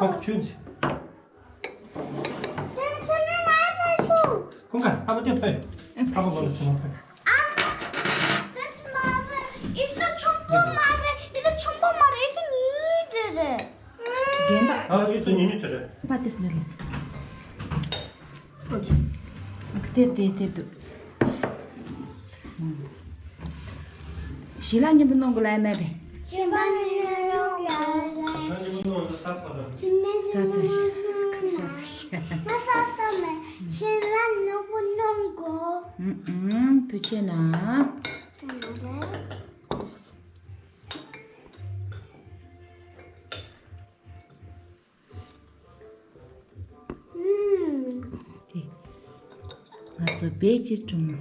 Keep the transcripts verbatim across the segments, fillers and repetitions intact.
ཨ་ཁུ་ཆུན་ཟེར། ཁོང་ག་ཨ་ཕ་དེ་ཕེ། ཨ་ཕ་བ་ལ་ཚེ་མ་ཕེ། ཨ་ཚོ་ཆོམ་པོ་མ་རེད། ཨི་ཚོ་ཆོམ་པོ་མ་རེད། ཨི་ཚོ་ཉི་ཉི་དེ་རེད། རྒན་དག་ཨ་ཨི་ཚོ་ཉི་ཉི་དེ་རེད། ཕ་དེ་སི་ནེ་ལེ། ཨ་ཁུ་དེ་དེ་དེ་དུ། ཞི་ལ་མཉམ་པོ་གནང་དགོས་ལ་ཡ་མེད་པས། ཞི་ལ་མཉམ་པོ་གནང་དགོས་ལ་ཡ། ཞི་ལ་མཉམ་པོ་གནང་དགོས་ལ་ཡ། ས་ཚ་ཤི། ས་ཚ་ཤི། ང་ས་ས་མེད། ཞི་ལ་མཉམ་པོ་གནང་དགོས། ཨུམ་ཨུམ། ཐུགས་རྗེ་གནང་། ཨུམ། དེ། ང་ཚོ་བེད་ཀྱི་གྲོང་།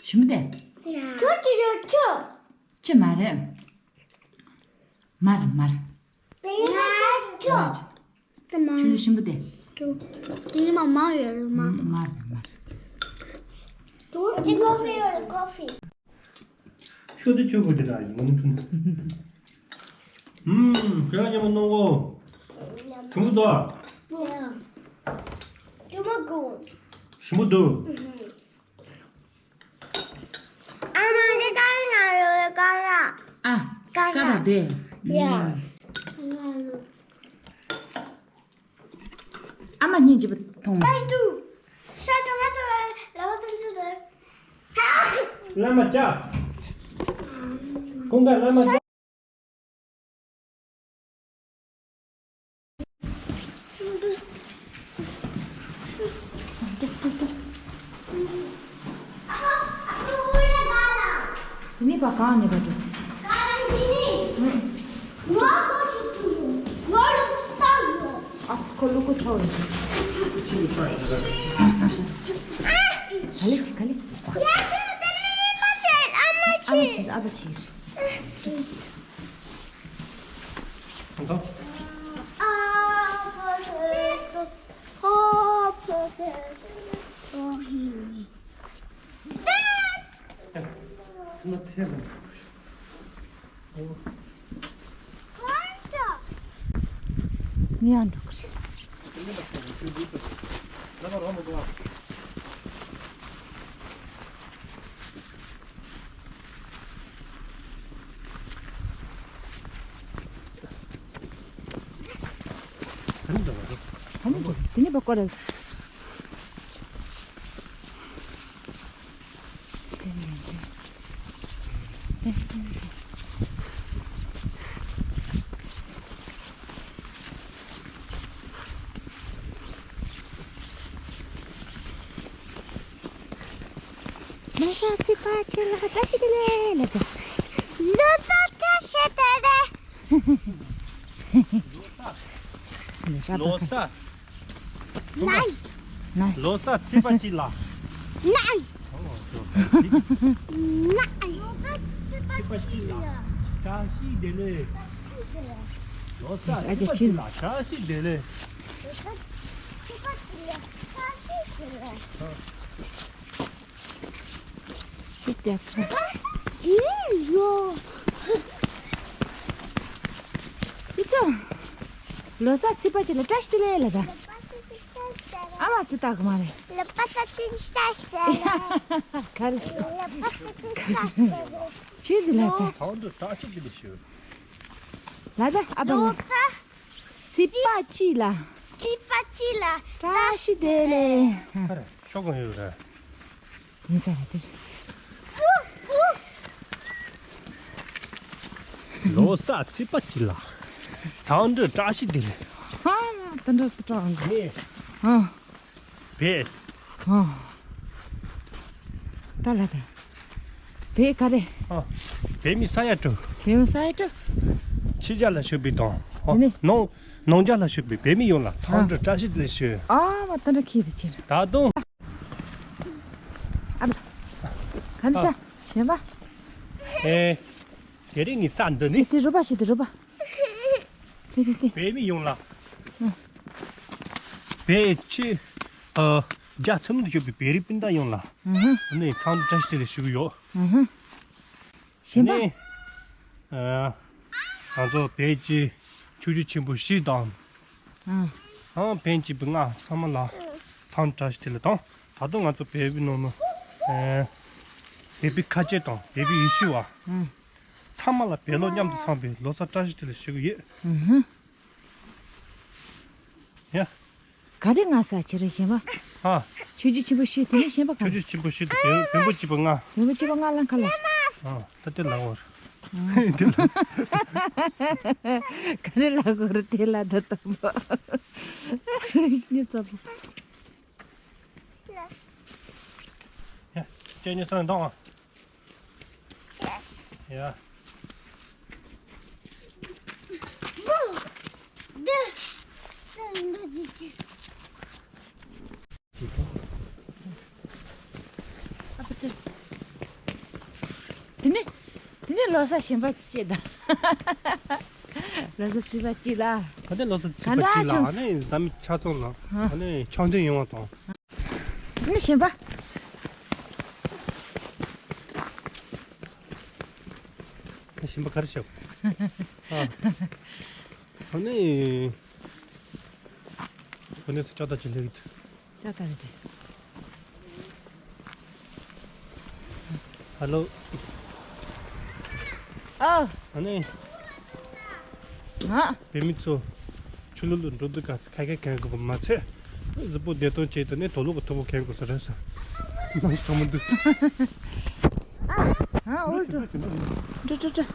ཞིམ་པོ་དེ། ཁྱོད་ཀྱི་ཡོད་ཁྱོད། ཅི་མ་རེད། མར་མར། དེ་ཡིན་ན་ཁྱོད་ཁྱོད། ཆུ་ལུད་ཞིམ་པོ་དེ། དེ་ནི་མ་མ་ཡོད་རེད་མ། མར་མར། དེ་ཀོ་ཧྥི་ཡོད་རེད་ཀོ་ཧྥི། ཤོ་དེ་ཆོས་གོ་དེ་འདྲ་ཡིན་ངོ་ནི་ཁྲུན། ཧུམ། ཁྱོད་རང་མཉམ་པོ་གནང་གོ། ཐུང་པོ་འདུག་ཨ། ཐུང་པོ་གོ། ཞིམ་པོ་འདུག་ཨ་མ་གི་ཀ་ར་ན་ཡོད་ཀ་ར། ཨ། ཀ་ར། ཀ་ར་དེ། ཡ། ཨ་མ་སྙིང་རྗེ་པོ་མཐོང་། ཨ་ཏུ། ཤ་ཏུ་ང་ཏུ་ལ་བ་ཏུ་ཏུ་ཏུ། བླ་མ་ཅག་ཀུན་དགའ་བླ་མ་ཅག་དེ་ནི་པ་གང་ནི་པ་འགྲོ། ཨ་ཁོ་ལུ་གུ་ཚ་བ་ཡིན། ག་ལེ་ཅི་ག་ལེ། ཨ་མ་ཆེ་ཨ་ཕ་ཆེ། ནི་ཡང་འགྲོ་གི་རེད། ཨ་ནི་འགྲོ་གི་རེད། དེ་ནི་བ་ཀོ་རེད། ལོ་གསར་ཚེས་པ་གཅིག་ལ་བཀྲ་ཤིས་བདེ་ལེགས་ལབ་དང་། ལོ་གསར་བཀྲ་ཤིས་བདེ་ལེགས། ལོ་གསར། ལོ་གསར་ཚེས་པ་གཅིག་ལ། ལོ་གསར་ཚེས་པ་གཅིག་ལ། བཀྲ་ཤིས་བདེ་ལེགས། ལོ་གསར་ཚེས་པ་གཅིག་ལ་བཀྲ་ཤིས་བདེ་ལེགས། ཤིས་ཏེ་ཁ། ཨེ་ཡོ། ལོ་གསར་ཚེས་པ་གཅིག་ལ་བཀྲ་ཤིས་བདེ་ལེགས་ལ་ད། ཨ་མ་ཚེ་ལྟ་གི་མ་རེད། ལོ་པ་ས་ཏི་ཤ་ཤ་ལ། ག་ལ། ལོ་པ་ས་ཏི་ཤ་ཤ་ལ། ཆི་ཟི་ལ་ད། ཚང་འདུ་བཀྲ་ཤིས་བདེ་ལེགས་ཞུ། ལ་ད་ཨ་པ་ལ། ལོ་གསར། ཚེས་པ་གཅིག་ལ། ཚེས་པ་གཅིག་ལ། བཀྲ་ཤིས་བདེ་ལེགས། ཨ་རེ་ཤོག་གང་ཡོད་རེད། ཡིན་ས་རེད་དེ། ལོ་གསར་ཚེས་པ་གཅིག་ལ། ཚང་འདུ་བཀྲ་ཤིས་བདེ་ལེགས། ཧ་ལ་དེ་འདྲ་དེ་འདྲ་ཨང་གི། ངས། ཨ། བེ། ཨ། ད་ལ་དེ། བེ་ག་རེ། ཨ། བེ་མི་ས་ཡ་དྲུག་བེ་མི་ས་ཡ་དྲུག་ཕྱི་རྒྱལ་ལ་བཞུགས་པའི་དང་། ཨ། དེ་ནས། ནང་། ནང་རྒྱལ་ལ་བཞུགས་པའི་བེ་མི་ཡོངས་ལ་ཚང་འདུ་བཀྲ་ཤིས་བདེ་ལེགས་ཞུ། ཨ་མ་ད་འདྲ་ཁྱེད་དེ་ཕྱིར། ད་དུང་། ཨ་མ། ག་འདྲ་ས། གཞན་པ། ཨེ། དེ་རིང་ངའི་ས་འདི་ནི། དེ་རུ་པ་ཞིག་དེ་རུ་པ། དེ་དེ་དེ། བེ་མི་ཡོངས་ལ། ཨ། བེ་ཆི། ཨ། རྒྱ་ཚ་མུ་དུ་ཡོད་པའི་བེ་རི་སྤུན་ཟླ་ཡོངས་ལ། ཨ་ཧ། ནས་ཚང་འདུ་བཀྲ་ཤིས་བདེ་ལེགས་ཞུ་གི་ཡོད། ཨ་ཧ། གཞན་པ། ནས། ཨ། ང་ཚོ་བེ་ཆི། ཆོས་བརྒྱུད་ཆེན་པོ་བཞི་དང་། ཨ། ཨ། བེ་ཆི་བུ་ལྔ་ཚང་མ་ལ། ཚང་འདུ་བཀྲ་ཤིས་བདེ་ལེགས་དང་། ད་དུང་ང་ཚོ་བེ་བི་ནང་ནང་། ཨ། བེ་བི་ཁ་ཆེ་དང་བེ་བི་ཡེ་ཤུ་བ། ཨ། ཚང་མ་ལ་བེ་ལོ་མཉམ་དུ་ཚང་བའི་ལོ་གསར་བཀྲ་ཤིས་བདེ་ལེགས་ཞུ་གི་ཡོད། ཨ་ཧ། ཡ། ག་རེ་ང་ས་ཁྱེད་རང་གཞན་པ། ཧ། ཆོས་བརྒྱུད་ཆེན་པོ་བཞི་དེ་ནས་གཞན་པ་ག་ཆོས་རེ། བརྒྱུད་ཆེན་པོ་བཞི་དང་བེམ་བེམ་པོ་གཅིག་པ་ལྔ། བེམ་པོ་གཅིག་པ་ལྔ་ལ་ག་ལ། ཨ། ད་དེ་ལ་འོར། དེ་ལ། ག་རེ་ལ་འོར་དེ་ལ་ད་དམ་པ། ཉི་ཚ་པོ། ཡ། ཁྱེད་ཉི་ཚ་འདང་ཨ། ཡ། ཨ་ཕ་ཚེ། དེ་ནས། དེ་ནས་ལོ་གསར་གཞན་པ་ཅིག་བྱེད་དང་། ལོ་གསར་ཚེས་པ་གཅིག་ལ། ད་ནས་ལོ་གསར་ཚེས་པ་གཅིག་ལ་ཨ་ནི་བཟའ་མི་ཆ་ཚང་ལ་ཨ་ནི་ཆང་འཐུང་ཡོང་བ་དང་། ནི་གཞན་པ། གཞན་པ་ག་རེ་བྱེད། ཨ། ཨ་ནི། ཨ་ནི་ལྕགས་རྟ་ཅིག་སླེབས་ཀྱི་འདུག་ལྕགས་རྟ་རེད་དེ། ཧ་ལོ། ཨ། ཨ་ནི། ཨ། བོད་མི་ཚོ་ཆུ་ལུད་ལ་འགྲོ་དུས་ག་ས་ཁ་ཁ་གྱོན་དགོས་པ་མ་ཚད། གཟུགས་པོ་བདེ་ཐང་བྱེད་དུས་ནི་དུག་ལོག་གི་ཐུབ་པོ་གྱོན་དགོས་ས་རེད་ས། ནང་ཞིག་གང་མི་འདུག་ཨ། ཨ། འོ་འགྲོ། འགྲོ་འགྲོ་འགྲོ།